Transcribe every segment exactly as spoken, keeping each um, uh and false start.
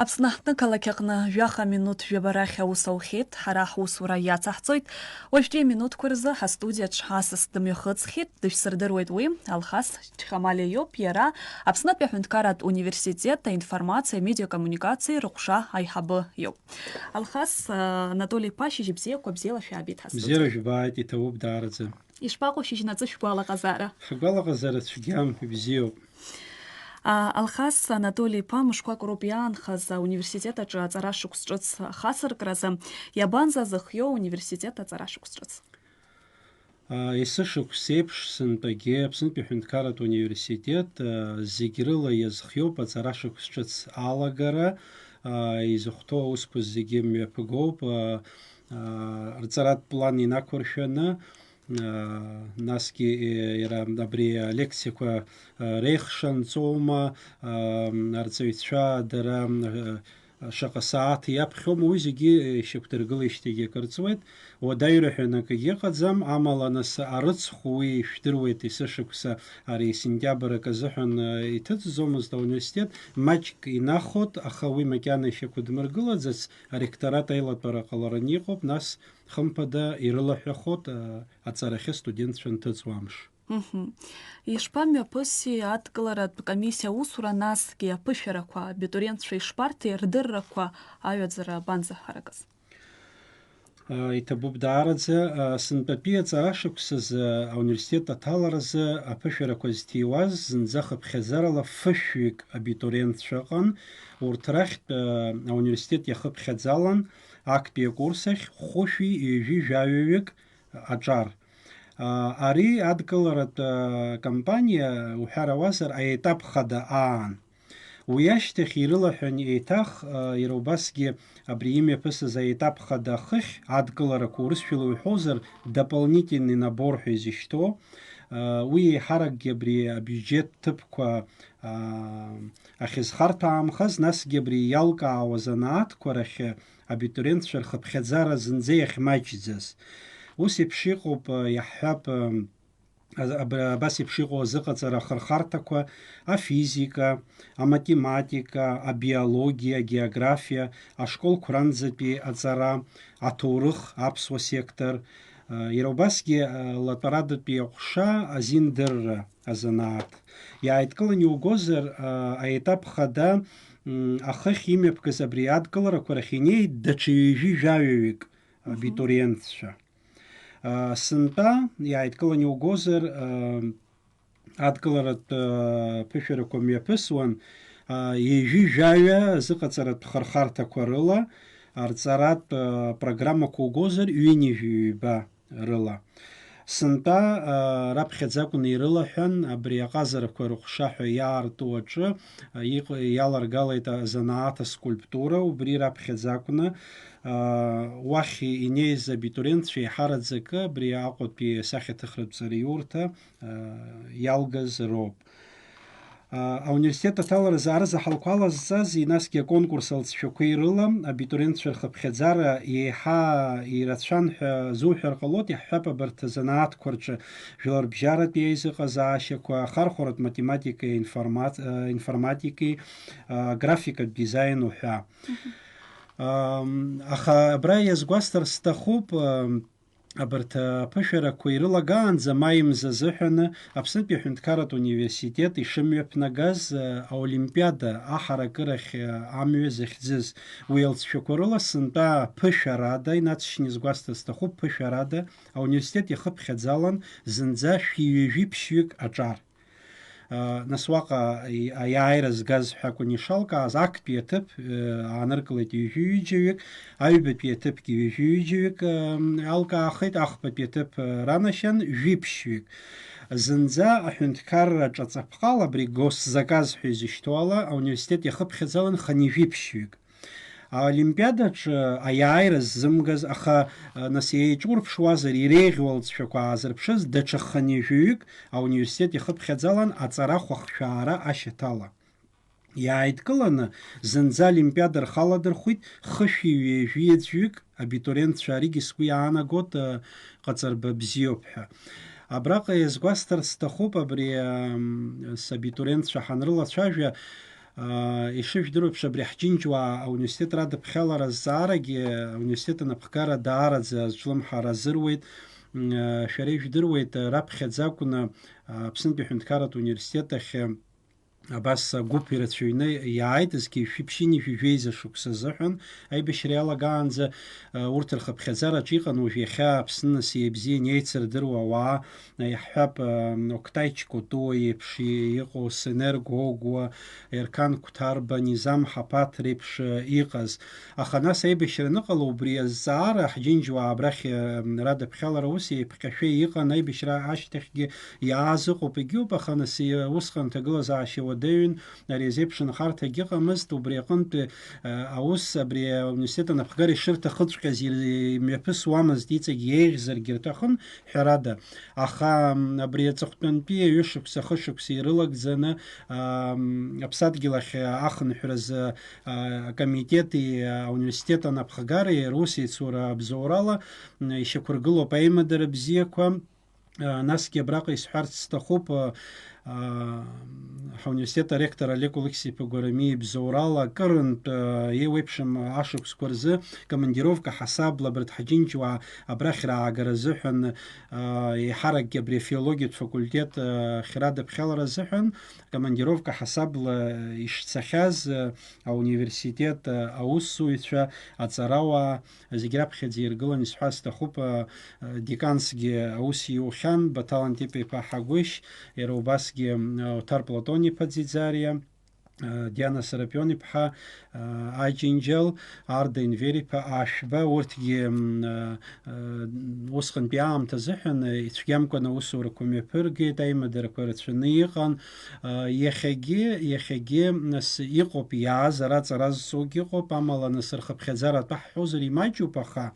Аԥсны аҳҭнықалақь аҟны жәаха минуҭ жәаба рахь аус аухьеит, ҳара ҳусура иацаҳҵоит. Уажәтәи аминуҭқәа рзы ҳастудиаҿ асас дымҩахыҵхьеит, дышәсырдыруеит уи, Алхас Чхамалиа иоуп, иара Аԥснытәи аҳәынҭқарратә университет аинформациа, медиакоммуникациа рыҟәша аиҳабы иоуп. Алхас, Анатоли-иԥа, шьыжьбзиақәа, бзиала шәаабеит ҳастудиа. Бзиара жәбааит, иҭабуп даараӡа. Ишԥаҟоу шьыжьнаҵы шәгәалаҟазаара? Ҳгәалаҟазаара цәгьам, ибзиоуп. А, Алхас Анатоли-иԥа, мышқәак роуп иаанхаз ауниверситет аҿы аҵара шықәс ҿыц ахацыркразы. Иабанӡазыхиоу ауниверситет аҵара шықәс ҿыц? А, есышықәс еиԥш, сынтәагьы Аԥснытәи аҳәынҭқарратә университет, а, зегь рыла иазхиоуп аҵара шықәс ҿыц алагара, а, изыхәҭоу аусқәа зегьы мҩаԥыгоуп, а, а, рҵаратә план инақәыршәаны, а, насгьы, е, иара абри алекциақәа, а, реихша нҵоума, а, арҵаҩцәа дара, а, шаҟа сааҭ иаԥхьома, уи зегьы, е, шьақәдыргылеижьҭеигьы акыр ҵуеит. Уадаҩра ҳәа акгьы ыҟаӡам, амала нас арыцхә уи ишәдыруеит, есышықәса ари сентиабр акы азыҳәан, а, иҭыҵӡомызт ауниверситет, маҷк инахоит, аха уи макьана ишьақәыдмыргылаӡац, аректорат аилатәара ҟалараны иҟоуп, нас хымԥада ирылаҳәахоит, а, аҵарахьы астудентцәа анҭыҵуа амш. Мгм. Ишԥамҩаԥыси адкыларатә комиссиа аусура, насгьы аԥышәарақәа абитуриентцәа ишԥарҭеи, рдыррақәа аҩаӡара абанӡаҳаракыз? А, иҭабуп даараӡа. А, сынтәатәи аҵара шықәсазы ауниверситет аҭаларазы аԥышәарақәа зҭиуаз зынӡа хыԥхьаӡарала фышәҩык абитуриентцәа ыҟан. Урҭ рахьтә, а, ауниверситет иахыԥхьаӡалан актәи акурс ахь хәышәи ҩажәи жәаҩаҩык аҿар. А, ари адкыларатә, а, кампаниа, уҳәар ауазар, аетап хада аан. Уи ашьҭахь ирылаҳәан еиҭах, а, иара убасгьы абри имҩаԥысыз аетап хада ахыхь адкыларақәа урысшәала уҳәозар, дополнительный набор ҳәа изышьҭоу, а, уи еиҳаракгьы абри абиуџьет ҭыԥқәа, а, ахьызхарҭәаамхаз, насгьы абри иалкаауа занааҭқәа рахь абитуриентцәа рхыԥхьаӡара зынӡа иахьмаҷӡаз. Ус еиԥш иҟоуп, а, иаҳҳәап, а, а, аб-, абас еиԥш иҟоу азыҟаҵара ахырхарҭақәа, афизика, аматематика, абиологиа, агеографиа, ашколқәа ранӡатәи аҵара, аҭоурых, аԥсуа сектор, а, иара убасгьы, а, латәарадатәи аҟәша азиндырра азанааҭ. Иааидкылан иугозар, а, аетап хада, м, ахыхь имҩаԥгаз абри адкыларақәа рахь инеит даҽа ҩажәи жәаҩаҩык, мгм, абитуриентцәа. А, сынтәа иааидкылан иугозар, а, адкыларатә, а, ԥышәарақәа мҩаԥысуан, а, ҩажәи жәаҩа азыҟаҵаратә хырхарҭақәа рыла, арҵаратә, а, программақәа угозар, ҩынҩажәи ҩба рыла. Сынтәа, а, раԥхьаӡа акәны ирылаҳәан, абри аҟазарақәа рыҟәша ҳәа иаарту аҿы, а, иҟ-, иаларгалеит азанааҭ аскульптура, убри раԥхьаӡа акәны, а, уахь инеиз абитуриентцәа еиҳараӡакы абри Аҟәатәи асахьаҭыхратә ҵараиурҭа, а, иалгаз роуп. А, ауниверситет аҭаларазы арзаҳалқәа алазҵази, насгьы аконкурс алҵшәақәеи рыла абитуриентцәа рхыԥхьаӡара еиҳа ирацәан ҳәа зуҳәар ҟалоит, иаҳҳәап, абарҭ азанааҭқәа рҿы жәларбжьаратәи аизыҟазаашьақәа, ахархәаратә математикеи информат-, а, информатикеи, а, графикатә дизайн уҳәа. Мгм. Ам, аха абра иазгәасҭар сҭахуп, ам, абарҭ аԥышәарақәа ирылагаанӡа маи мза азыҳәаны Аԥснытәи аҳәынҭқарратә университет ишымҩаԥнагаз, а, аолимпиада аҳаракырахь, а, амҩа захьӡыз, уи алҵшәақәа рыла сынтәа ԥышәарада, инаҵшьны изгәасҭар сҭахуп, ԥышәарада ауниверситет иахыԥхьаӡалан зынӡа шәи ҩажәи ԥшьҩык аҿар. А, нас уаҟа и-, аиааира згаз ҳәа акәын ишалкааз, актәи аҭыԥ, э, ааныркылеит ҩажәи ҩыџьаҩык, аҩбатәи аҭыԥгьы ҩажәи ҩыџьаҩык, э, алкаахеит, ахԥатәи аҭыԥ, э, ранашьан жәиԥшьҩык. Зынӡа аҳәынҭқарра ҿаҵаԥҟала абри госзаказ ҳәа изышьҭоу ала ауниверситет иахыԥхьаӡалан хынҩажәиԥшьҩык. Аолимпиадаҿы аиааира ззымгаз, аха, а, нас еиҿурԥшуазар, иреиӷьу алҵшәақәа аазырԥшыз даҽа хынҩажәаҩык ауниверситет иахыԥхьаӡалан аҵарахә ахшәаара ашьаҭала. Иааидкыланы, зынӡа олимпиада рхаладырхәит хышәи ҩажәи аӡәҩык абитуриентцәа, аригьы сгәы иаанагот, а, ҟаҵарба бзиоуп ҳәа. Абраҟа иазгәасҭарц сҭахуп, абри, ам, с-, абитуриентцәа ҳанрылацәажәа, Ишыжәдыруеиԥш, абри ҳџьынџьуаа ауниверситет радыԥхьалара азҵаарагьы ауниверситет анапхгара даараӡа азҿлымҳара азыруеит. Шәара ижәдыруеит, раԥхьаӡа акәны Аԥснытәи аҳәынҭқарратә университет ахь абас агәыԥ ирацәаҩны иааит, зқьи жәшәи ԥшьынҩажәи жәеиза шықәса азыҳәан аибашьра иалагаанӡа. Урҭ рхыԥхьаӡараҿы иҟан уажә иахьа Аԥсны нас иеибзиан еицырдыруа ауаа, иаҳҳәап, Октай Чкотуа иеиԥш иҟоу, Сенер Гогәуа, Ерқан Қәҭарба, Низам Ҳаԥаҭ реиԥш иҟаз. Аха нас аибашьра аныҟало, убри азҵаара ҳџьынџьуаа абрахь радыԥхьалара ус еиԥҟьашәа иҟан, аибашьра ашьҭахьгьы иааз ыҟоуп, егьиуп, аха нас усҟан аҭагылазаашьа уадаҩын, ари азеиԥш нхарҭагьы ыҟамызт, убри аҟынтәи аус абри ауниверситет анапхгара ишырҭахыҵәҟьаз ир-, имҩаԥысуамызт, иҵегь еиӷьзаргьы рҭахын, ҳәарада. Аха, м, абри аҵыхәтәантәи аҩышықәса, хышықәса ирылагӡаны, ам, аԥсадгьыл ахь ахынҳәразы, а, акомитети ауниверситет анапхгареи русеицура абзоурала, м, ишьақәыргылоуп аимадара бзиақәа. А, насгьы абраҟа исҳәарц сҭахуп, а, а, ҳауниверситет аректор Олег Алықьса-иԥа Гәарамиа ибзоурала акырынтә, а, еиуеиԥшым ашықәсқәа рзы командировка ҳасабла абарҭ ҳџьынџьуаа абрахь раагара азыҳәан, а, еиҳаракгьы абри афилологиатә факультет, а, хьрадыԥхьалара азыҳәан командировка ҳасабла ишцахьаз, а, ауниверситет, а, аусзуҩцәа, аҵарауаа, зегь раԥхьаӡа иргылан исҳәар сҭахуп, а, а, декансгьы аус иухьан, Баҭал Антипа-иԥа Ҳагәышь, иара убасгьы, м, Оҭар Платон-иԥа Ӡиӡариа, а, Диана Серапион-иԥҳа, а, Аџьынџьал, Арда Енвер-иԥа Ашәба, урҭгьы, м, а, а, усҟантәи аамҭа азыҳәан, а, ицәгьамкәан аусурақәа мҩаԥыргеит, аимадарақәа рацәаны иҟан. А, иахьагьы, иахьагьы, нас, иҟоуп, иааз ара аҵара зцогьы ыҟоуп, амала, нас, рхыԥхьаӡара атәы ҳҳәозар имаҷуп, аха,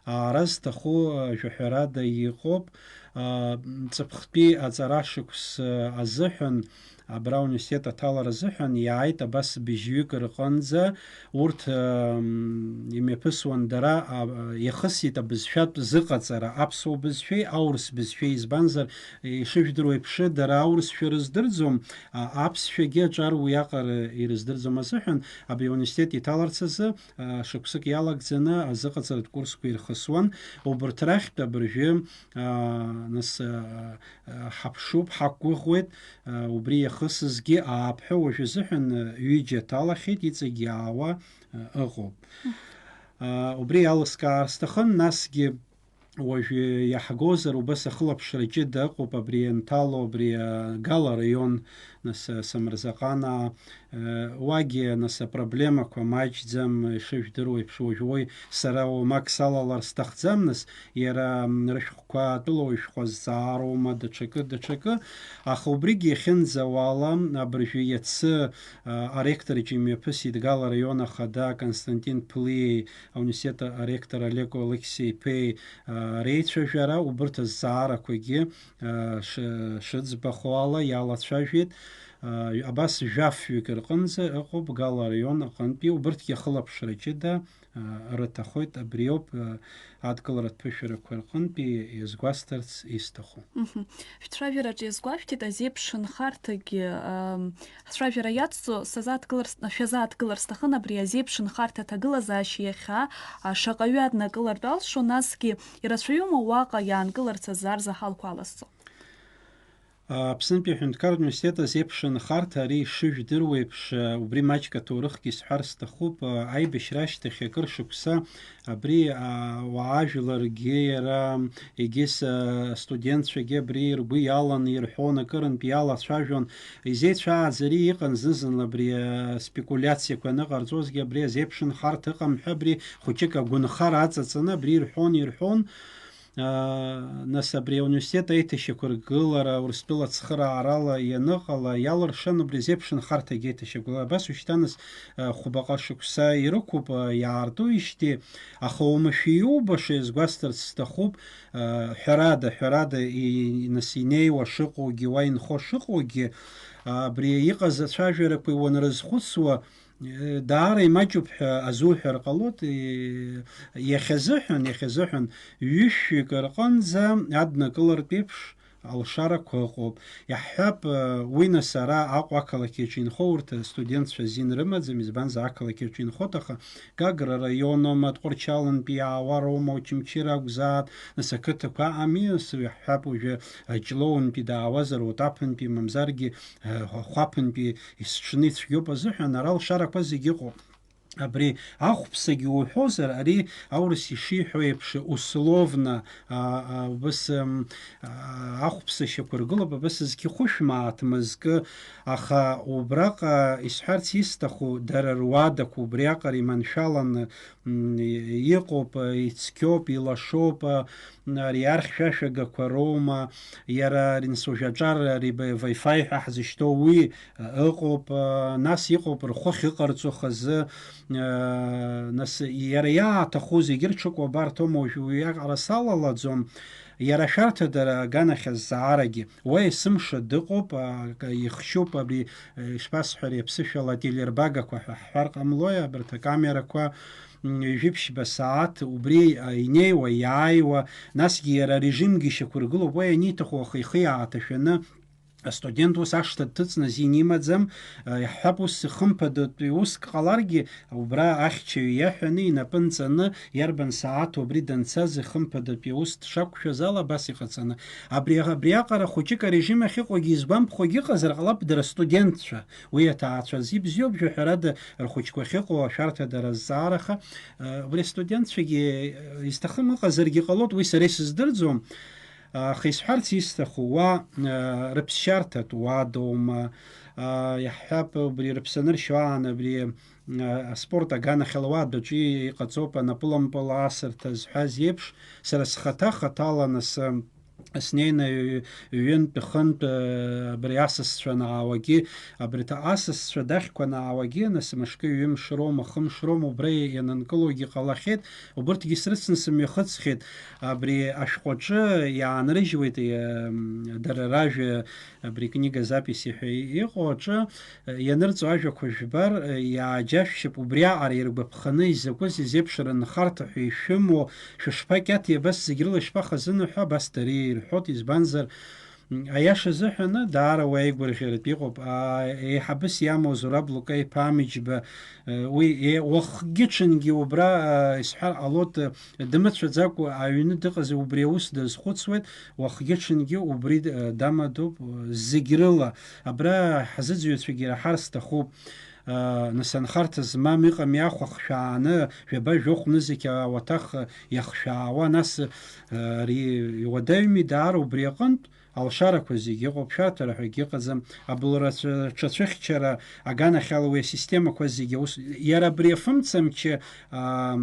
а, ара зҭаху, а, жәаҳәарада иҟоуп, а, м, ҵыԥхтәи аҵара шықәс, а, азыҳәан, абра ауниверситет аҭалара азыҳәан иааит абас быжьҩык рҟынӡа, урҭ, а, м, имҩаԥысуан дара, а, а, иахысит абызшәатә зыҟаҵара аԥсуа бызшәеи аурыс бызшәеи, избанзар, ишыжәдыруа еиԥш, дара аурысшәа рыздырӡом, а, аԥсшәагьы аҿар уиаҟара ирыздырӡом азыҳәан, абри ауниверситет иҭаларц азы, а, шықәсык иалагӡаны азыҟаҵаратә курсқәа ирхысуан. Убырҭ рахьтә абыржәы, а, нас, а, а, ҳаԥшуп, ҳақәгәыӷуеит, а, убри иахысызгьы ааԥҳәа уажә азыҳәан, а, ҩыџьа ҭалахьеит, иҵегь иаауа, а, ыҟоуп. А, убри иалыскаар сҭахын, насгьы уажә иаҳгозар, убас ахылаԥшра ҷыда ыҟоуп, абри ианҭало, абри, а, Гала араион, нас, а, Самырзаҟанаа, а, уагьы, нас, апроблемақәа маҷӡам, ишыжәдыруа еиԥш, уажә уи сара уамак салалар сҭахӡам, нас, иара, м, рышәҟәқәа атәылауаҩ шәҟәы азҵаароума, даҽакы, даҽакы, аха убригьы иахьынӡауала, абыржәы иацы, а, аректор иҿы имҩаԥысит Гала араион ахада Константин Ԥлиеи, ауниверситет аректор Олег Алықьса-иԥеи, а, реицәажәара, убырҭ азҵаарақәагьы, а, шы-, шыӡбахо ала иалацәажәеит. А, абас жәаф-ҩык рҟынӡа ыҟоуп Гала араион аҟынтәи, убырҭгьы ахылаԥшра ҷыда, а, рыҭахоит, абриоуп, а, адкыларатә ԥышәарақәа рҟынтәи иазгәасҭарц исҭаху. Мгм. Шәцәажәараҿы иазгәашәҭеит азеиԥш нхарҭагьы, ам, ҳцәажәара иацҵо сазааҭгылар с-, шәазааҭгылар сҭахын абри азеиԥш нхарҭа аҭагылазаашьа иахьа, а, шаҟаҩы аднакылартә алшо, насгьы ирацәаҩума уаҟа иаанкыларц азы арзаҳалқәа алазҵо? Аԥснытәи аҳәынҭқарратә университет азеиԥш нхарҭа ари ишыжәдыруа еиԥш, убри маҷк аҭоурыхгьы исҳәар сҭахуп, аибашьра ашьҭахь акыр шықәса абри, а, ауаажәларгьы иара, егьыс, а, студентцәагьы абри ргәы иаланы ирҳәон, акырынтә иалацәажәон. Изеицәааӡари иҟан зны-зынла абри, а, спекулиациақәа аныҟарҵозгьы, абри азеиԥш нхарҭа ыҟам ҳәа абри хәыҷык агәынхара аҵаҵаны абри ирҳәон, ирҳәон. А, нас абри ауниверситет аиҭашьақәыргылара Урыстәыла ацхыраарала ианыҟала, иалыршан убри азеиԥш нхарҭагьы аиҭашьақәыргылара. Абас уажәшьҭа нас, а, хәбаҟа шықәса ирықәуп, а, иаартуижьҭеи, аха уамашәа иубаша иазгәасҭарц сҭахуп, а, ҳәарада, ҳәарада, и-, нас инеиуа шыҟоугьы, уа инхо шыҟоугьы, а, абри иҟаз ацәажәарақәа уанрызхәыцуа, Даара имаҷуп ҳәа азуҳәар ҟалоит, иахьазыҳәан, иахьазыҳәан, ҩышәҩык рҟынӡа аднакылартә еиԥш, Алшарақәа ыҟоуп. Иаҳҳәап, уи нас ара Аҟәа ақалақь аҿы инхо урҭ астудентцәа азин рымаӡам, избанзар, ақалақь аҿы инхоит, аха Гагра раион аума, Тҟәарчалнтәи иаауа роума, Очамчыра акәзааит, нас ақыҭақәа ыҟами, нас иаҳҳәап, уажәы Ҷлоунтәи даауазар, Отаԥынтәи, мамзаргьы, Хәаԥынтәи есҽны ицәгьоуп азыҳәан, ара алшарақәа зегьы ыҟоуп. Абри ахәԥсагьы уҳәозар, ари аурыс ишиҳәо еиԥш, условно, а, а, убыс, м, а, ахәԥса шьақәыргылоуп, абас зқьы хәышә мааҭ мызкы, аха убраҟа исҳәарц исҭаху, дара руадақәа убриаҟара иманшәаланы, м, и-, иҟоуп, ицқьоуп, илашоуп, а, ари архьшәашәагақәа роума, иара ари нас уажә аҿар, ари б-, Wi-Fi ҳәа ҳзышьҭоу уи, а, ыҟоуп, а, нас иҟоуп рхәы ахьыҟарҵо хазы, а, нас иара иааҭаху зегьы рҽыкәабарҭоума, уажә уиаҟара салалаӡом, иара ашәарҭадара аганахь азҵаарагьы. Уа есымша дыҟоуп, а, ка-, ихшьуп абри, э, ишԥасҳәари, аԥсышәала ателербагақәа ҳәа ҳҳәар ҟамлои, абарҭ акамерақәа, м, ҩажәи ԥшьба сааҭ убри, а, инеиуа, иааиуа, насгьы иара арежимгьы ишьақәыргылоуп, уа ианиҭаху ахы ихы иааҭашәаны, астудент ус ашҭа дҭыҵны азин имаӡам, а, иаҳҳәап, ус хымԥадатәи уск ҟаларгьы, убра ахьчаҩ иаҳәаны, инапы нҵаны, иарбан сааҭ убри данцаз, хымԥадатәи аус дшақәшәаз ала абас иҟаҵаны. Абри, абриаҟара хәыҷык арежим ахьыҟоугьы изгәамԥхогьы ыҟазар ҟалап, дара студентцәа, уи аҭаацәа рзы ибзиоуп, жәаҳәарада, рхәыҷқәа ахьыҟоу ашәарҭадара азҵаара, аха, а, убри астудентцәагьы, а, изҭахым ыҟазаргьы ҟалоит, уи сара исыздырӡом. Аха исҳәарц исҭаху, уа, а, рыԥсшьарҭатә уадоума, а, иаҳҳәап, убри рыԥсы аныршьо аан, абри, а, аспорт аганахьала уа адәаҿы иҟаҵоуп анапылампыл аасырҭа зҳәаз еиԥш, сара схаҭа хаҭала нас, а, снеины ҩ-, ҩынтә, хынтә, а, абри асасцәа анаауагьы, абри ҭа-, асасцәа дахьқәа анаауагьы, нас мышкы ҩымш роума, хымш роума, убра ианынкылогьы ҟалахьеит, убырҭгьы срыцны сымҩахыҵхьеит. Абри ашәҟәаҿы иаанрыжьуеит, э, дара ражәа, абри книга записи ҳәа иҟоу аҿы, э, ианырҵо ажәақәа жәбар, э, иааџьашәшьап, убриаҟара иргәаԥханы изакәыз изеиԥшра нхарҭа ҳәа ишәымоу, шәышԥакьаҭи, абас зегь рыла ишԥахазыны ҳәа абас дара ирҳәоит, избанзар, м, аиаша азыҳәаны, даара уи аигәырӷьаратә иҟоуп. А, еиҳабыс иамоу Зураб Лука-иԥа Амиџьба, э, уи, е-, уахгьы-ҽынгьы убра, а, исҳәар ҟалоит, э, дымыцәаӡакәа аҩны дыҟазар, убри аус дазхәыцуеит, уахгьы-ҽынгьы убри, э, дамадоуп, э, зегь рыла. Абра ҳзыӡырҩцәагьы ираҳар сҭахуп. А, нас анхарҭа змам иҟами, ахә ахшәааны, жәаба-жәохә нызқь ауаҭах, э, иахшәаауа, нас, э, ари иуадаҩми даара убри аҟынтә, Алшарақәа зегьы ыҟоуп, шәарҭара ҳәагьы ыҟаӡам, абылра ацәа-, ҽацәыхьчара аганахьала уи асистемақәа зегьы аус, иара абри афымцамч, аа,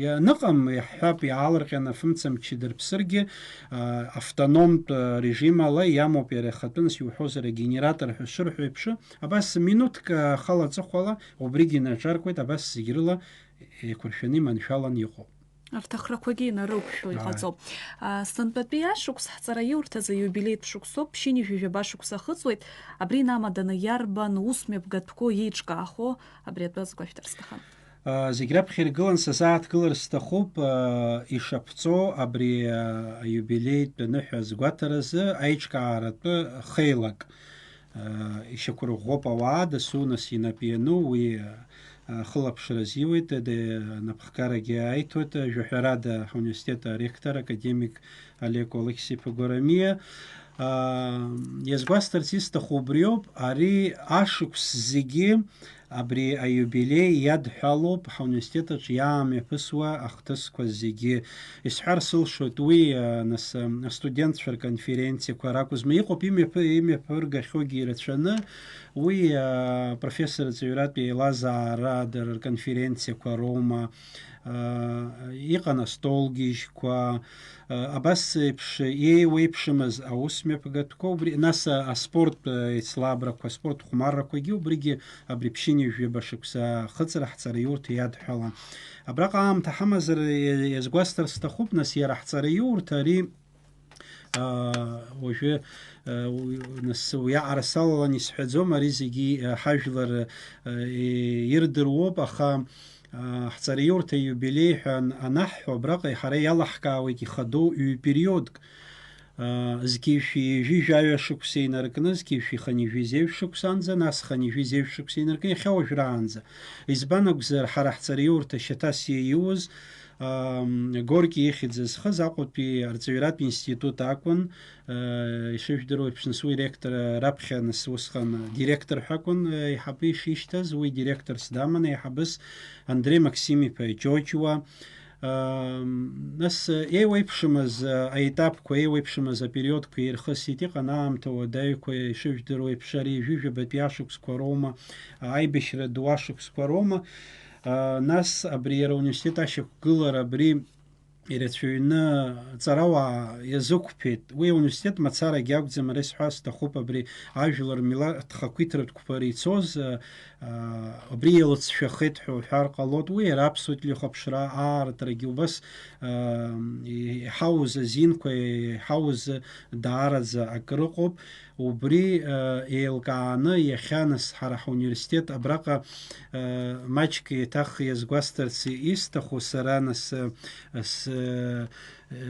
ианыҟам, иаҳҳәап, иаалырҟьаны афымцамч дырԥсыргьы, аа, автономтә режим ала иамоуп иара ихатәы, нас иуҳәозар, агенератор ҳәа шырҳәо еиԥш, абас минуҭк ахала аҵыхәала убригьы инаҿаркуеит, абас зегь рыла еиқәыршәаны иманшәалан иҟоуп. Рҭахрақәагьы инарықәшәо Ааи. Иҟаҵоуп. А, сынтәатәи ашықәс ҳҵараиурҭаз аиубилеитә шықәсоуп, ԥшьынҩажәи жәаба шықәса ахыҵуеит. Абри инамаданы иарбан ус мҩаԥгатәқәоу иеиҿкаахо, абри атәы азгәашәҭар сҭахын. А, зегь раԥхьа иргылан сазааҭгылар сҭахуп, а, ишаԥҵоу абри, а, аиубилеитә аныҳәа азгәаҭаразы аиҿкааратәы хеилак. Ишьақәырӷәӷәоуп ауаа, дасу нас инап иану, уи, а, хылаԥшра азиуеит, д-, напхгарагьы аиҭоит, жәаҳәарада, ҳуниверситет аректор, академик Олег Алықьса-иԥа Гәарамиа. А, иазгәасҭарц исҭаху убриоуп, ари ашықәс зегьы абри аиубилеи иадҳәалоуп ҳауниверситет аҿы иаамҩаԥысуа ахҭысқәа зегьы. Исҳәар сылшоит уи, а, нас, а, астудентцәа рконференциақәа ракәызма, иҟоуп имҩаԥы-, имҩаԥыргахьоугьы ирацәаны, уи, а, профессорҵаҩратә еилазаара дара рконференциақәа роума, а, иҟан астолгьежьқәа, а, абас еиԥш еиуеиԥшымыз аус мҩаԥгатәқәа, убри, нас, а, аспорт, а, еицлабрақәа, аспорт хәмаррақәагьы убригьы абри ԥшьынҩажәи жәаба шықәса ахыҵра ҳҵараиурҭа иадҳәалан. Абраҟа аамҭа ҳамазар, иа-, иазгәасҭар сҭахуп, нас, иара ҳҵараиурҭа ари, аа, уажәы, аа, уи, нас, уиаҟара салалан исҳәаӡом, ари зегьы, аа, ҳажәлар, аа, и-, ирдыруоуп, аха, аа, ҳҵараиурҭа иубилеи ҳәа ан-, анаҳҳәо, абраҟа ҳара иалаҳкаауеит ихадоу ҩ-периодк. зқьи жәшәи ҩажәи жәаҩа шықәса инаркны, зқьи жәшәи хынҩажәи зеижә шықәсанӡа, нас хынҩажәи зеижә шықәса инаркны, иахьа уажәраанӡа. Избан акәзар, ҳара ҳҵараиурҭа шьаҭас иаиуз, ам, Горки ихьӡ зхыз Аҟәатәи арҵаҩратә институт акәын. Э, ишыжәдыруа еиԥш, нас уи ректор, э, раԥхьа нас усҟан, э, директор ҳәа акәын, э, еиҳабы ишишьҭаз, уи директорс даман, еиҳабыс Андреи Максим-иԥа Џьоџьуа. Ам, нас, э, еиуеиԥшымыз, э, аетапқәа, еиуеиԥшымыз апериодқәа ирхысит, иҟан аамҭа уадаҩқәа, ишыжәдыруа еиԥш, ари ҩажәижәабатәи ашықәсқәа роума, аибашьра ду ашықәсқәа роума. А, нас абри иара ауниверситет ашьақәгылара абри ирацәаҩны аҵарауаа иазықәԥеит. Уи ауниверситет мацарагьы акәӡам, ара исҳәар сҭахуп, абри ажәлар милаҭ хақәиҭратә қәԥара ицоз, а, а, абри еилыҵшәахеит ҳәа уҳәар ҟалоит. Уи иара аԥсуа телехәаԥшра аартрагьы убас, а, иҳауз азинқәа, иҳауз даараӡа акрыҟоуп. Убри, э, еилкааны иахьа нас ҳара ҳуниверситет абраҟа, э, маҷк еиҭах иазгәасҭарц исҭаху сара нас, э, с-, э,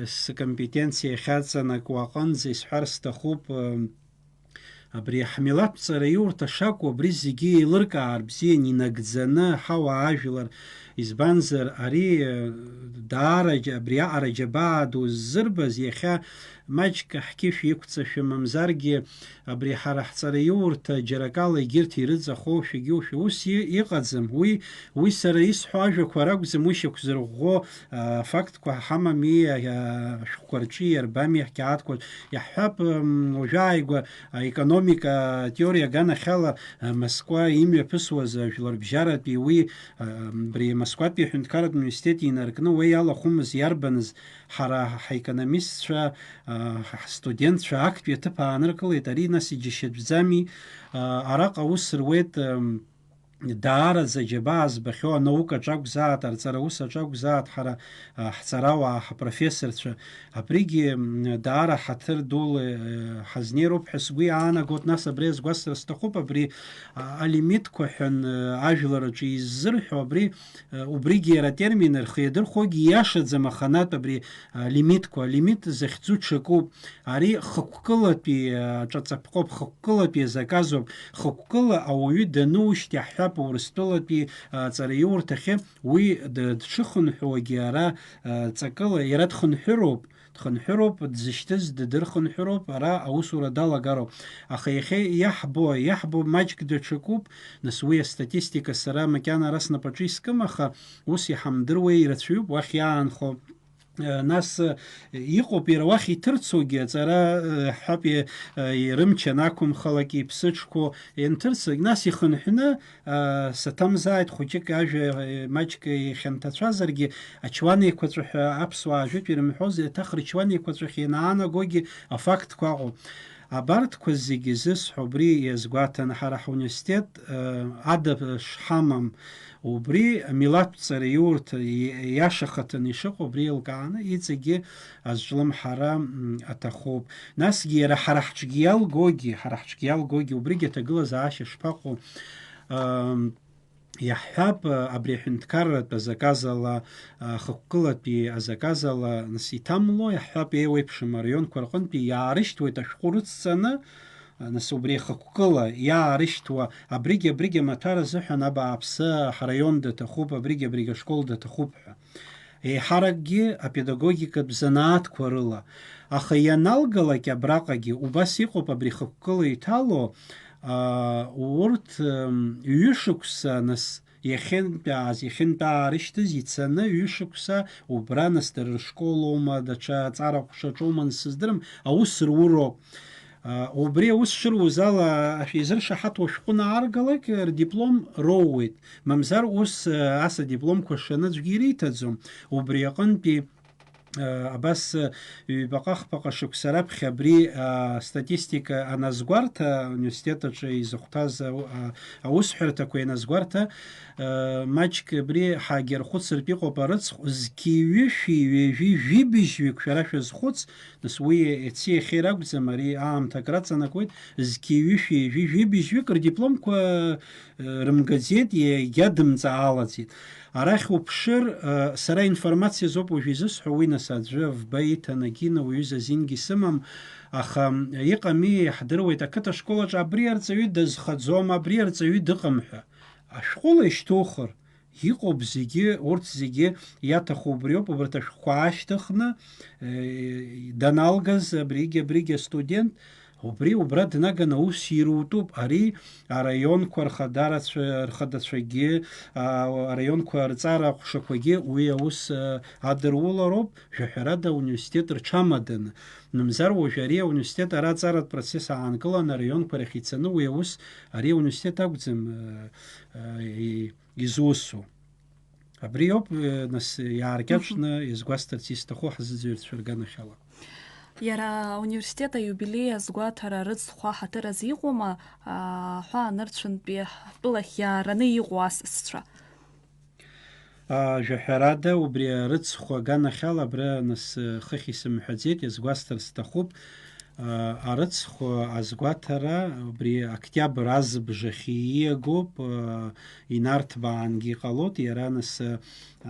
скомпетенциа иахьаҵанакуа аҟынӡа исҳәар сҭахуп, э, абри ҳмилаҭ ҵараиурҭа шакәу абри зегьы еилыркаар бзиан инагӡаны ҳауаажәлар, избанзар ари, э, даара џьа-, абри аҟара џьабаа ду ззырбаз иахьа маҷк ҳқьышә иқәҵашәа, мамзаргьы абри ҳара ҳҵараиурҭа џьара акала егьырҭ ирыҵахоушәагьы-ушәа ус и-, иҟаӡам. Уи, уи сара исҳәо ажәақәа ракәӡам, уи шьақәзырӷәӷәо, а, фактқәа ҳамами, а, ашәҟәқәа рҿы иарбами, ҳқьаадқәа рҿы. Иаҳҳәап, м, уажәы ааигәа аекономика атеориа аганахьала, а, Москва имҩаԥысуаз ажәларбжьаратәи уи, а, абри Москватәи аҳәынҭқарратә университет инаркны уа иалахәымыз иарбаныз ҳара ҳаекономистцәа, а, ҳ-, ҳстудентцәа актәи аҭыԥ ааныркылеит, ари нас иџьашьатәӡами? А, араҟа аус руеит, ам, даараӡа џьабаа збахьоу анаукаҿы акәзааит, арҵараус аҿы акәзааит, ҳара, а, ҳҵарауаа, ҳапрофессорцәа, абригьы, м, даара ҳаҭыр дула, э, ҳазнеироуп ҳәа сгәы иаанагоит, нас абри азгәасҭара сҭахуп, абри, а, алимитқәа ҳәа, н-, ажәлар аҿы иззырҳәо, абри Убригьы иара атермин рхы иадырхәогьы ииашаӡам, аханатә абри алимитқәа, алимит захьӡу ҽакуп. Ари хықәкылатәи аҿаҵаԥҟоуп, хықәкылатәи азаказоуп. Хықәкыла ауаҩы данушьҭ иаҳҳәап, Урыстәылатәи аҵараиурҭахьы уи д-, дшыхынҳәуагьы ара, а, ҵакыла иара дхынҳәыроуп. Дхынҳәыроуп, дзышьҭыз ддырхынҳәыроуп, ара аусура далагароуп. Аха иахьа иаҳбо, иаҳбо маҷк даҽакуп, нас уи астатистика сара макьана ара снапаҿы искым, аха ус иҳамдыруеи, ирацәаҩуп уахь иаанхо. Э, нас, э, иҟоуп иара уахь иҭырцогьы, аҵара, э, ҳҳәап, э, ирымч анақәымхалак, иԥсыҽқәоу ианҭырцогь, нас ихынҳәны, а, саҭамзааит, хәыҷык ажәа, а, маҷк ихьанҭацәазаргьы, ачуан еиқәаҵәа ҳәа аԥсуаа ажәытә ирымҳәоз, еиҭах рычуан еиқәаҵәахь ианаанагогьы афактқәа ыҟоуп. Абарҭқәа зегьы зысҳәо убри иазгәаҭан, ҳара ҳуниверситет, а, ада шҳамам, убри амилаҭтә ҵараиурҭа и-, иашахаҭаны ишыҟоу убри еилкааны иҵегьы азҿлымҳара, м, аҭахуп. Насгьы иара ҳара ҳҿгьы иалгогьы, ҳара ҳҿгьы иалгогьы убригьы аҭагылазаашьа шԥаҟоу? Ам, иаҳҳәап, абри аҳәынҭқарратә азаказ ала, а, хықәкылатәи азаказ ала, нас, иҭамло, иаҳҳәап, еиуеиԥшым араионқәа рҟынтәи иаарышьҭуеит ашәҟәы рыцҵаны, а, нас, убри ахықәкыла иаарышьҭуа, абригь-абригь амаҭәар азыҳәан абааԥсы, ҳараион даҭахуп, абригь-абригь ашкол даҭахуп ҳәа. Еиҳаракгьы апедагогикатә занааҭқәа рыла. Аха ианалгалак абраҟагьы убас иҟоуп, абри хықәкыла иҭало, аа, урҭ, м, ҩышықәса, нас, иахьынтәааз, иахьынтәаарышьҭыз ицаны ҩышықәса убра, нас, дара рышколоума, даҽа аҵара ҟәшаҿоума, нас, сыздырам, аус руроуп. А, убри аус шыруз ала, шәизыршаҳаҭу ашәҟәы анааргалак, рдиплом роууеит. Мамзар ус, а, ас адипломқәа шаны аӡәгьы ириҭаӡом. Убри аҟынтәи, а, абас, а, ҩбаҟа-хԥаҟа шықәса раԥхьа абри, а, статистика аназгәарҭа, ауниверситет аҿы изыхәҭаз, а, а, аусҳәарҭақәа ианазгәарҭа, а, маҷк абри ҳагьархәыцыртә иҟоуп арыцхә, зқьи ҩышәи ҩажәи жәибжьҩык шәара шәазхәыц, Нас уи иаци иахьеи ракәӡам, ари аамҭа акраҵанакуеит, зқьи ҩышәи ҩажәи жәибжьҩык рдипломқәа, э, рымгаӡеит, егьа дымҵаалаӡеит. Арахь уԥшыр, э, сара информациазоуп уажә изысҳәо, уи аӡәы вба иҭанагьы, уаҩы азинагьы сымам, аха иҟами, иаҳдыруеит, ақыҭа школаҿ абри арҵаҩы дазхаӡом, абри арҵаҩы дыҟам ҳәа. Ашәҟәыла ишьҭухыр, иҟоуп зегьы, урҭ зегьы иаҭаху убриоуп, убарҭ ашәҟәқәа аашьҭыхны, э, даналгаз абригь, абригь астудент, убри убра днаганы аус ирутәуп. Ари араионқәа рхадарацәа-, рхадацәагьы, а, араионқәа рҵара аҟәшақәагьы уи аус, а, адырулароуп, жәаҳәарада, ауниверситет рҽамаданы. Мамзар уажә ари ауниверситет ара аҵаратә процесс аанкыланы араионқәа рахь ицаны уи аус ари ауниверситет акәӡам, а, а, и-, изусу. Абри ауп, э, нас, иааркьаҿны Мгм. изгәасҭарц исҭаху ҳзыӡырҩцәа рганахьала. Иара ауниверситет аиубилеи азгәаҭара рыцхәа ҳаҭыр азы иҟоума, аа, ҳәа анырцәынтәи ҳтәылахь иаараны иҟоу асасцәа? А, жәаҳәарада, убри арыцхә аганахьала абра нас, э, хыхь исымҳәаӡеит, иазгәасҭар сҭахуп. А, арыцхә азгәаҭара убри октиабр азбжахь ииагоуп, а, инарҭбаангьы иҟалоит, иара нас, а,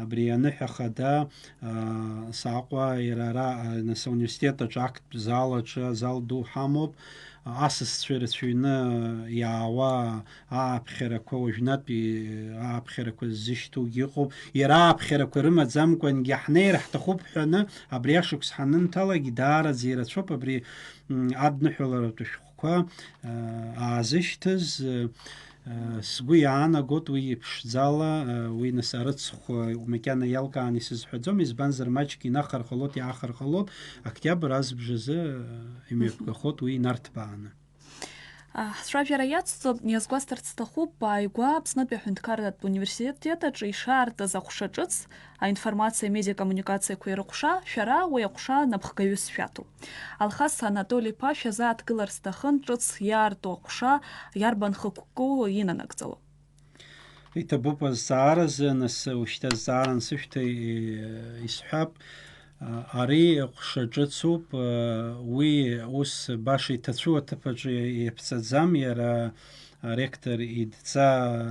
абри аныҳәа хада, а, сааҟәа, иара ара, а, нас ауниверситет аҿы, актә зал аҿы, азал ду ҳамоуп, а, асасцәа ирацәаҩны иаауа ааԥхьарақәа, уажәнатәи ааԥхьарақәа ззышьҭоугьы ыҟоуп, иара ааԥхьарақәа рымаӡамкәангьы ҳнеир ҳҭахуп ҳәаны, абри ашықәс ҳанынҭалак, даараӡа ирацәоуп абри, м, адныҳәаларатә шәҟәқәа, а, аазышьҭыз, а, сгәы иаанагоит уи иԥшӡала, а, уи нас арыцхә, а, макьана иалкааны исызҳәаӡом, избанзар, маҷк инахар ҟалоит, иаахар ҟалоит, октиабр азбжазы, а, имҩаԥгахоит уи инарҭбааны. А, ҳцәажәара иацҵо, иазгәасҭарц сҭахуп, ааигәа Аԥснытәи аҳәынҭқарратә университет аҿы ишаартыз аҟәша ҿыц, аинформациа медиакоммуникациақәеи рыҟәша, шәара уи аҟәша напхгаҩыс шәаҭоуп. Алхас Анатоли-иԥа шәазааҭгылар сҭахын, ҿыц иаарту аҟәша иарбан хықәкы инанагӡало? Иҭабуп азҵааразы, нас, ушьҭа азҵаара ансышәҭа, и-, исҳәап. А, ари ҟәша ҿыцуп, а, уи ус баша иҭацәу аҭыԥ аҿы иаԥҵаӡам, иара аректор идҵа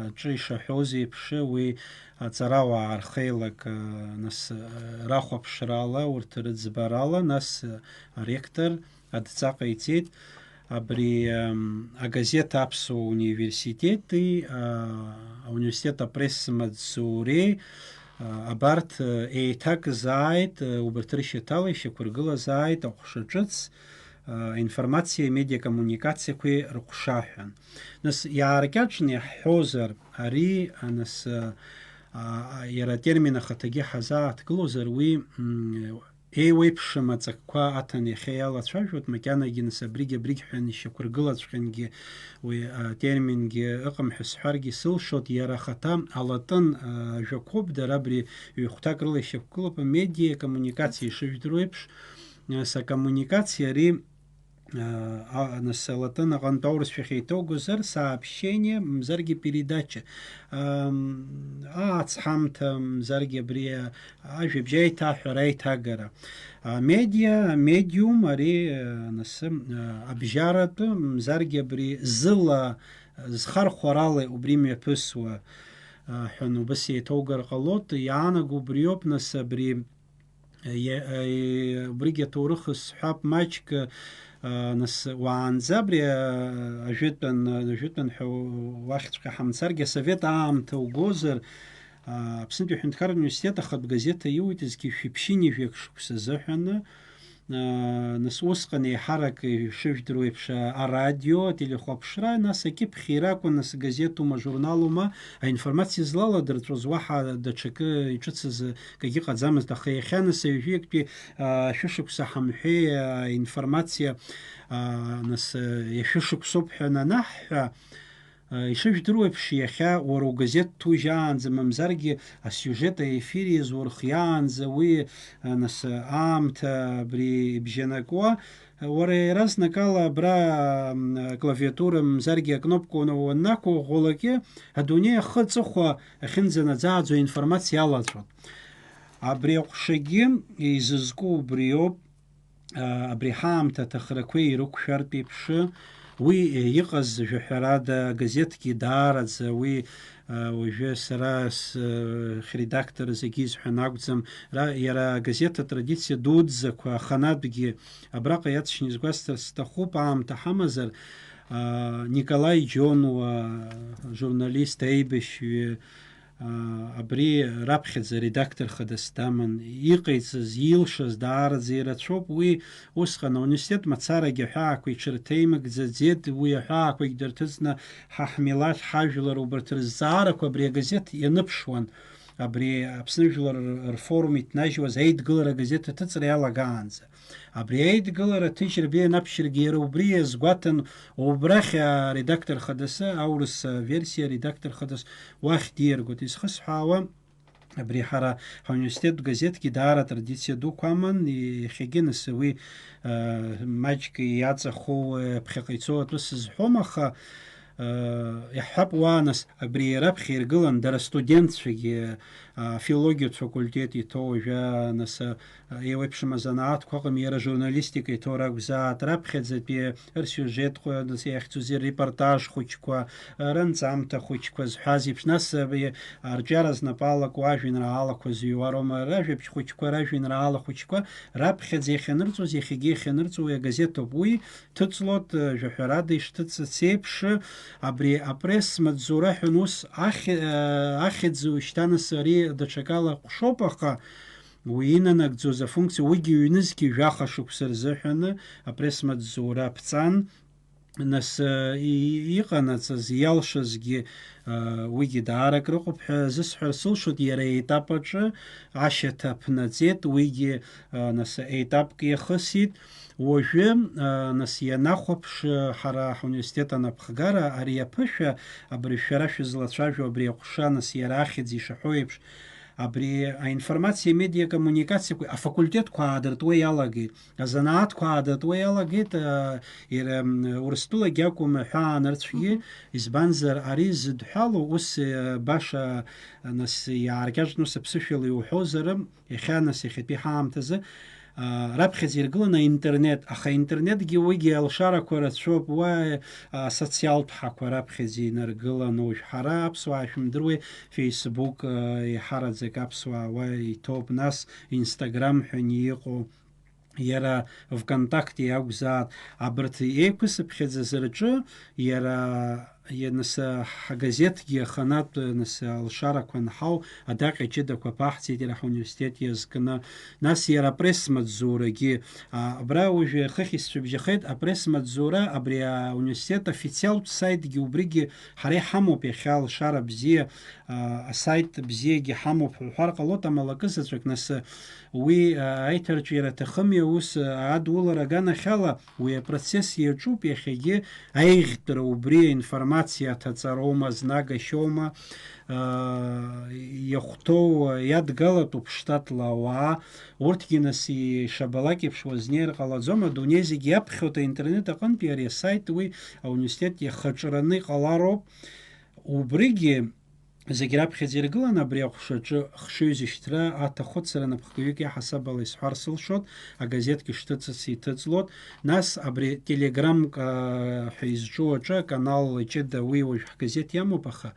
аҿы ишаҳәоз еиԥш, уи аҵарауаа рхеилак, а, нас, а, рахәаԥшрала, урҭ рыӡбарала, нас, а, аректор адҵа ҟаиҵеит. Абри, ам, агазеҭ Аԥсуа университети, а, ауниверситет апресс-маҵзуреи, а, абарҭ, а, еиҭакзааит, а, убарҭ рышьаҭала ишьақәыргылазааит аҟәша ҿыц, а, информациа медиакоммуникациақәеи рҟәша ҳәа. Нас, иааркьаҿны иаҳҳәозар, ари, а, нас, а, а, иара атермин ахаҭагьы ҳазааҭгылозар, уи, м, еиуеиԥшым аҵакқәа аҭан иахьа иалацәажәоит, макьанагьы нас абригь-абригь ҳәа ишьақәыргылаҵәҟьангьы уи атермингьы ыҟам ҳәа сҳәаргьы сылшоит, иара ахаҭа алатын, а, ажәақәоуп, дара абри ҩ-хәҭак рыла ишьақәгылоуп, амедиа, акоммуникациа ишыжәдыруа еиԥш, а, сакоммуникациа ари, а, а, нас алатын аҟынтә аурысшәахь еиҭоугозар, сообщение, мзаргьы передача, ам, ацҳамҭа, мзаргьы абри, а, ажәабжь аиҭаҳәара, аиҭагара. А, медиа, медиум, ари, а, нас, а, абжьаратәы, мзаргьы абри зыла, зхархәарала убри мҩаԥысуа, а, ҳәа убас еиҭоугар ҟалоит. Иаанаго убриоуп, нас, абри, а, иа-, а, и-, убригьы аҭоурых сҳәап маҷк, а, нас, уаанӡа абри, а, ажәытәан, ажәытәан ҳәа уахьҵәҟьа ҳамцаргьы, асовет аамҭа угозар, а, Аԥснытәи аҳәынҭқарратә университет ахатә газеҭ аиуит, зқьи шәиԥшьынҩажәеак шықәса азыҳәаны, а, нас, усҟан еиҳарак ишыжәдыруа еиԥш, а, арадио, ателехәаԥшра, нас, акьыԥхьира акәын, нас, газеҭума, журналума, аинформациа злаладырҵәоз уаҳа даҽакы иҿыцыз акгьы ыҟаӡамызт, аха иахьа, нас, ҩажәиктәи, а, шәышықәса ҳамҳәеи, а, информациа, а, нас, а, ишәышықәсоуп ҳәа ананаҳҳәа, а, ишыжәдыруа еиԥш, иахьа уара угазеҭ ҭужьаанӡа, мамзаргьы асиужет аефир иазурхиаанӡа уи, а, нас, аамҭа абри ибжьанакуа, уара иаразнакала абра, м, аклавиатура мзаргьы акнопка уаннақәыӷәӷәалакгьы, адунеи ахы аҵыхәа ахьынӡанаӡааӡо аинформациа иалаҵәон. Абри аҟәшагьы изызку убриоуп, а, абри ҳаамҭа аҭахрақәеи ирықәшәартә еиԥш, уи, е, иҟаз, жәаҳәарада, агазеҭгьы даараӡа уи, Уажәы сара средактор зегьы изҳәан акәӡам, ра-, иара агазеҭ атрадициа дуӡӡақәа аханатәгьы абраҟа иаҵшьны изгәасҭар сҭахуп, аамҭа ҳамазар, а, Николаи Џьонуа, журналист аибашьҩы, а, абри раԥхьаӡа редактор хадас даман, иҟаиҵаз, илшаз даараӡа ирацәоуп, уи усҟан ауниверситет мацарагьы аҳәаақәа иҽырҭеимыгӡаӡеит, уи аҳәаақәагь дырҭыҵны ҳа ҳмилаҭ, ҳажәлар убарҭ рызҵаарақәа абри агазеҭ ианыԥшуан, абри Аԥсны жәлар рфорум иҭнажьуаз Аидгылара агазеҭ аҭыҵра иалагаанӡа. Абри Аидгылара аҭыжьра беианаԥшьыргьы иара убри иазгәаҭан, убрахь аредактор хадасы, аурыс версиа аредактор хадас уахь диаргоит. Изхысҳәаауа, абри ҳара ҳауниверситеттә газеҭгьы даара атрадициа дуқәа аман, иахьагьы нас уи, а, маҷк иаҵахо, а, ԥхьаҟа ицо атәы сызҳәом, аха, а, иаҳҳәап, уа нас абри раԥхьа иргылан дара астудентцәагьы, а, афилологиатә факультет иҭоу, уажәы, а, нас, а, еиуеиԥшым азанааҭқәа ыҟами, иара ажурналистика иҭоу ракәзаат, раԥхьаӡатәи рсиужетқәа, нас иахьӡузеи, репортаж хәыҷқәа, а, рынҵамҭа хәыҷқәа зҳәаз еиԥш, нас, а, арҿиара знапы алаку ажәеинраалақәа зыҩуа роума, ражәабжь хәыҷқәа, ражәеинраала хәыҷқәа, раԥхьаӡа иахьанырҵоз, иахьагьы иахьанырҵо уи агазеҭ ауп. Уи ҭыҵлоит, э, жәаҳәарада ишҭыҵыц еиԥш, абри апресс-маҵзура ҳәа ус ахь-, э, ахьӡ уажәшьҭа нас ари даҽакала ҟәшоуп, аха уи инанагӡоз афункциа, уигьы ҩнызқьи жәаха шықәса рзыҳәаны апресс-маҵзура ԥҵан. Нас, э, и-, иҟанаҵаз, иалшазгьы, э, уигьы даара акрыҟоуп ҳәа зысҳәар сылшоит, иара аетап аҿы ашьаҭа ԥнаҵеит, уигьы, э, нас, аетапк иахысит. Уажәы, э, нас, ианахәаԥш, э, ҳара ҳуниверситет анапхгара, ари аԥышәа, абри шәара шәызлацәажәо абри аҟәша, нас, иара ахьӡ ишаҳәо еиԥш, абри аинформациа медиакоммуникациақәа афакультетқәа аадыртуа иалагеит, азанааҭқәа аадыртуа иалагеит, а, ира-, м, Урыстәылагьы акәым, аҳәаанырцәгьы, Мгм. Избанзар, ари зыдҳәалоу ус, э, баша, нас, иааркьаҿны ус аԥсышәала иуҳәозар, иахьа, нас, иахьатәи ҳаамҭазы, а, раԥхьаӡа иргыланы аинтернет, аха аинтернетгьы уигьы алшарақәа рацәоуп, уа, а, асоциалтә ҳақәа раԥхьаӡа инаргыланы, уажә ҳара аԥсуаа шәымдыруеи, Facebook, а, еиҳараӡак аԥсуаа уа иҭоуп, нас Instagram ҳәа иҟоу, иара ВКонтакте иакәзаат, абарҭ еиқәысыԥхьаӡаз рҿы, иара, иа-, нас, ҳгазеҭгьы аханатә, нас, алшарақәа анҳау, адаҟьа ҷыдақәа ԥаҳҵеит иара ҳуниверситет иазкны. Нас иара апресс-маҵзурагьы, а, абра уажәы хыхь исцәыбжьахеит, апресс-маҵзура, абри ауниверситет официалтә саитгьы убригьы ҳара иҳамоуп иахьа алшара бзиа, а, асайт бзиагьы ҳамоуп ҳәа уҳәар ҟалоит, амала акы заҵәык, нас, уи, а, аиҭарҿиара аҭахыми, аус, а, адулара аганахьала, уи апроцесс иаҿуп иахьагьы аиӷьтәра, убри аинформациа аҭаҵароума, знагашьоума, а, иахәҭоу, а, иадгалатәуп штатла ауаа, урҭгьы, нас, ишабалак еиԥш уазнеир ҟалаӡом, адунеи зегь иаԥхьоит аинтернет аҟынтәи ари асайт, уи ауниверситет иахаҿраны иҟалароуп. Убригьы зегь раԥхьаӡа иргыланы абри аҟәшаҿы хшыҩзышьҭра аҭахәыцра напхгаҩык иаҳасабала исҳәар сылшоит, агазеҭгьы шҭыҵыц иҭыҵлоит, нас абри Telegram, а, ҳәа изҿу аҿы аканал ҷыда, уи уажә ҳгазеҭ иамоуп, аха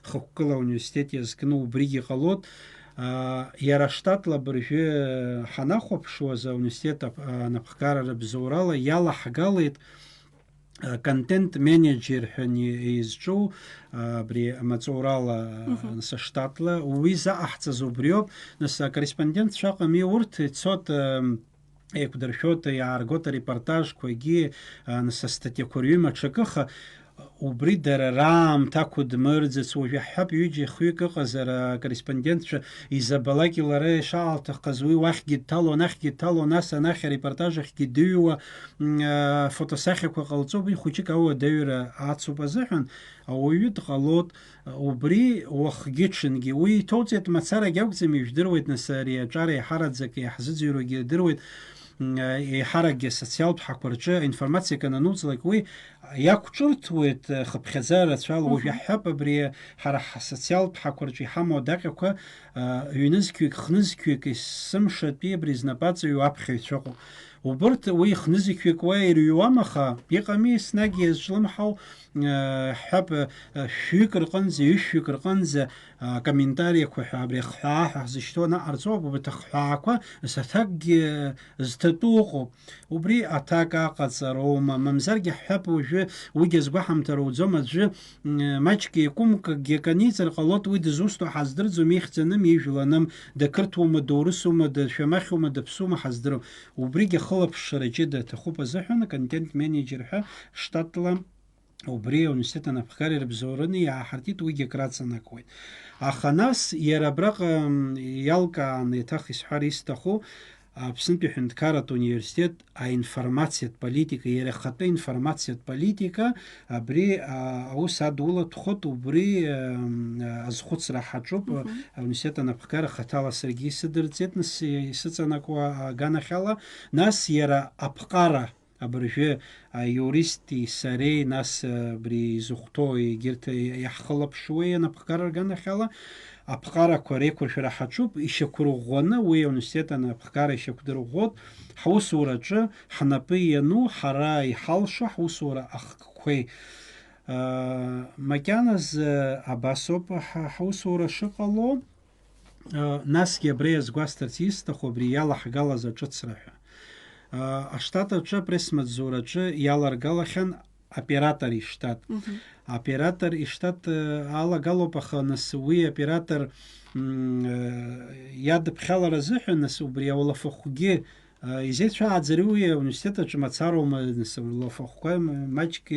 хықәкыла ауниверситет иазкны убригьы ҟалоит. А, иара штатла абыржәы ҳанахәаԥшуаз ауниверситет ап-, а, напхгара рыбзоурала иалаҳгалеит, а, контент-менеджер ҳәа ни-, изҿу, а, абри амаҵурала, а, Мгм. нас аштатла, уи заҟаҳҵаз убриоуп, нас акорреспондентцәа ыҟами, урҭ ицот, ам, еиқәдыршәоит, иааргоит арепортажқәагьы, а, нас астатиақәа рҩыма ҽакы, аха убри дара раамҭа ақәыдмырӡыц, уажә иаҳҳәап, ҩыџьа хҩык ыҟазар, акорреспондентцәа изабалакь лара ишаалҭаххаз, уи уахьгьы дҭало, анахьгьы дҭало, нас анахь арепортаж ахьгьы дыҩуа, м, а, фотосахьақәа ҟалҵо, убри хәыҷык ауадаҩра ацуп азыҳәан, ауаҩы дҟалоит, убри уахгьы-ҽынгьы. Уи иҭоуҵеит мацарагь акәӡам, ижәдыруеит, нас, ари аҿар еиҳараӡак иаҳзыӡырҩуагьы идыруеит, м, а, еиҳаракгьы асоциалтә ҳақәа рҿы аинформациа канануҵлак, уи иақәҿырҭуеит, а, хыԥхьаӡара рацәала. Уажә Мгм. иаҳҳәап, абри ҳара ҳсоциалтә ҳақәа рҿы иҳамоу адаҟьақәа, а, ҩнызқьҩык, хнызқьҩык есымшатәи абри знапы аҵаҩу аԥхьаҩцәа ыҟоуп. Убырҭ уи ихнызқьҩык уа ирыҩуам, аха иҟами, еснагь иазҿлымҳау, э, ҳҳәап, э, шәҩык рҟынӡа, ҩышәҩык рҟынӡа, а, комментариақәа ҳәа абри ахҳәаа ҳәа ҳзышьҭоу анаҟарҵо ауп, убарҭ ахҳәаақәа зҭакгьы зҭатәу ыҟоуп. Убри аҭак аҟаҵароума, мамзаргьы ҳҳәап, уажәы уигьы азгәаҳамҭа руӡом, аӡәы, м, маҷк еиқәымкакгьы акы аниҵар ҟалоит, уи дызусҭоу ҳаздырӡом, ихьӡ аным, ижәла аным, дақырҭуама, доурысума, дашәамахьума, даԥсума ҳаздырам. Убригьы ахылаԥшра ҷыда аҭахуп азыҳәан, аконтент-менеџер ҳәа штатла убри ауниверситет анапхгареи рыбзоурыни иааҳартит, уигьы акраҵанакуеит. Аха нас иара абраҟа, м, иалкааны еиҭах исҳәар исҭаху, Аԥснытәи аҳәынҭқарратә университет аинформациатә политика, иара ахатәы информациатә политика, абри, а, аус адулатәхоит, убри, м, азхәыцра ҳаҿуп. Мгм. Ауниверситет анапхгара хаҭала саргьы исыдырҵеит, нас исыҵанакуа аганахьала, нас иара аԥҟара, абыржәы аиуристи сареи, нас абри изыхәҭоу егьырҭ иаҳхылаԥшуеи анапхгара рганахьала, аԥҟарақәа реиқәыршәара ҳаҿуп, ишьақәырӷәӷәаны, уи ауниверситет анапхгара ишьақәдырӷәӷәоит, ҳусураҿы ҳнапы иану, ҳара иҳалшо ҳусура ахкқәеи. Макьаназы абасоуп ҳа-, ҳусура шыҟало. Насгьы абра иазгәасҭарц исҭаху абри иалаҳгалаз аҿыцра ҳәа. Аштат аҿы, апресс-маҵзураҿы иаларгалахьан аоператор иштат. Мгм. Аоператор иштат, э, алагалоуп, аха нас уи аоператор, м, э, иадыԥхьалара азыҳәан, нас убри ауалафахәгьы, э, изеицәааӡари уи ауниверситет аҿы мацароума, нас ауалафахәқәа м-, маҷк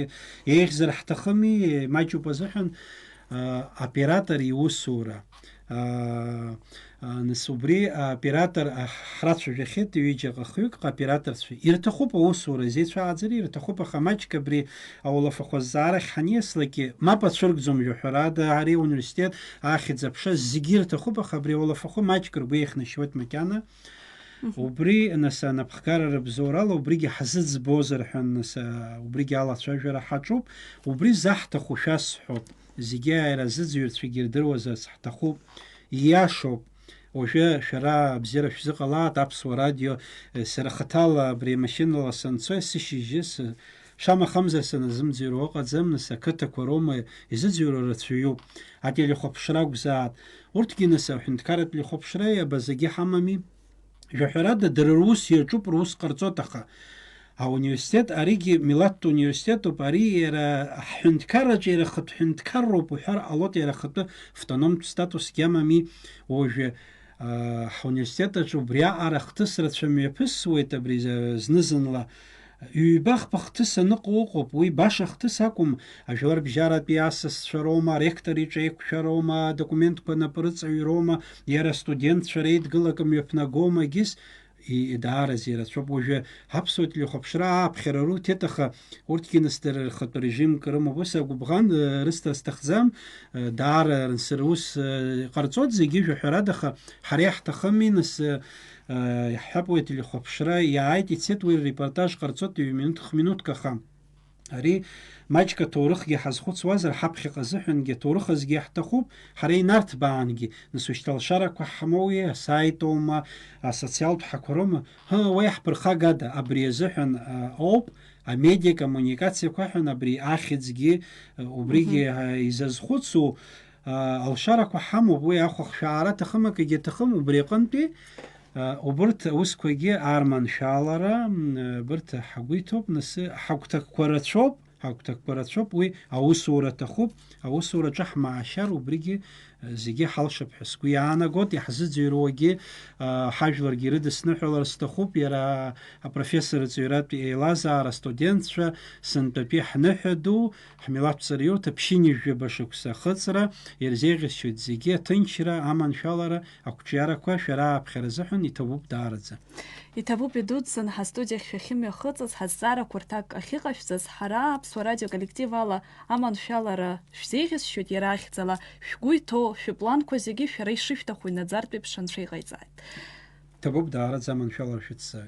еиӷьзар ҳҭахыми, маҷуп азыҳәан, э, аоператор иусура. Э, А, нас убри аоператор, а, ҳрацәажәахьеит ҩыџьаҟа-хҩык аоператорцәа. Ирҭахуп аусура, изеицәааӡари ирҭахуп, аха маҷк абри ауалафахәы азҵаарахь ҳаниаслакгьы, мап ацәыргӡом, жәаҳәарада, ари ауниверситет ахьӡ-аԥша зегьы ирҭахуп, аха абри ауалафахәы маҷк ргәы еихнашьуеит макьана. Мгм. Убри, нас, анапхгара рыбзоурала убригьы ҳзыӡбозар ҳәа, нас, а, убригьы алацәажәара ҳаҿуп, убри заҳҭаху шәасҳәоит. Зегьы ааира азыӡырҩцәагьы ирдыруазарц ҳҭахуп. Ииашоуп. Уажәы шәара абзиара шәзыҟалааит, Аԥсуа радио, э, сара хаҭала абри амашьынала санцо, есышьыжьы сы-, шамахамзар саназымӡырҩуа ыҟаӡам, нас, ақыҭақәа роума изыӡырҩуа рацәаҩуп, ателехәаԥшра акәзааит. Урҭгьы, нас, аҳәынҭқарратә телехәаԥшра иабазагьы ҳамами. Жәаҳәарада, дара рус иаҿуп, рус ҟарҵоит, аха ауниверситет, аригьы милаҭтә университетуп, ари иара ҳҳәынҭқарраҿы иара хатә ҳәынҭқарроуп уҳәар ҟалоит, иара ахатәы автономтә статусгьы амами уажәы, а, ҳуниверситет аҿы убриаҟара ахҭыс рацәа мҩаԥысуеит, абри за-, зны-зынла. Ҩба-хԥа хҭыс аныҟоу ыҟоуп, уи баша хҭыс акәым, ажәларбжьаратәи асасцәа роума, аректор иҿы еиқәшәа роума, адокументқәа напырыҵаҩроума, иара астудентцәа реидгылак мҩаԥнагома, егьыс, и-, даараӡа ирацәоуп. Уажәы аԥсуа телехәаԥшра ааԥхьара руҭеит, аха урҭгьы нас дара рхатәы режимк рымоуп. Ус агәыбӷан, э, рысҭар сҭахӡам, э, даара нас рус, э, ҟарҵоит зегьы, жәаҳәарада, аха ҳара иаҳҭахыми, нас, э, э, иаҳҳәап, уи ателехәаԥшра иааит, ицеит, уи репортаж ҟарҵоит ҩ-минуҭ, х-минуҭк, аха Ари маҷк аҭоурыхгьы ҳазхәыцуазар, ҳаԥхьаҟа азыҳәангьы аҭоурых азгьы иаҳҭахуп, ҳара инарҭбаангьы, нас ушьҭа алшарақәа ҳамоуи, асаит аума, асоциалтә ҳақәа роума, ҳы, уа иаҳԥырхагада, абри азыҳәан, а, ауп, амедиакоммуникациақәа ҳәа абри ахьӡгьы, а, убригьы, Мгм. а, изазхәыцу, а, алшарақәа ҳамоуп, уи ахәахшәаара аҭахым, акгьы аҭахым, убри аҟынтәи, а, убырҭ аусқәагьы арманшәалара, м, а, бырҭ ҳагәы иҭоуп, нас ҳагәҭакқәа рацәоуп, ҳагәҭакқәа рацәоуп, уи аусура аҭахуп, аусураҿы ҳмаашьар убригьы, а, зегьы ҳалшап ҳәа сгәы иаанагоит, иаҳзыӡырҩуагьы, а, ҳажәларгьы ирыдысныҳәалар сҭахуп, иара апрофессор рҵаҩратә еилазаара, астудентцәа, сынтәатәи ҳныҳәа ду, ҳмилаҭ ҵараиурҭа ԥшьынҩажәаба шықәса ахыҵра, ирзеиӷьасшьоит зегьы аҭынчра, аманшәалара, ақәҿиарақәа шәара ааԥхьара азыҳәан иҭабуп даараӡа. Иҭабуп идуӡӡан ҳастудиахь шәахьымҩахыҵыз, ҳазҵаарақәа рҭак ахьыҟашәҵаз, ҳара Аԥсуа радио коллектив ала аманшәалара шәзеиӷьасшьоит, иара ахьӡала шәгәы иҭоу, шәыпланқәа зегьы шәара ишышәҭаху инаӡартә еиԥш Анцәа иҟаиҵааит. Иҭабуп даараӡа, аманшәалара шәыццааит.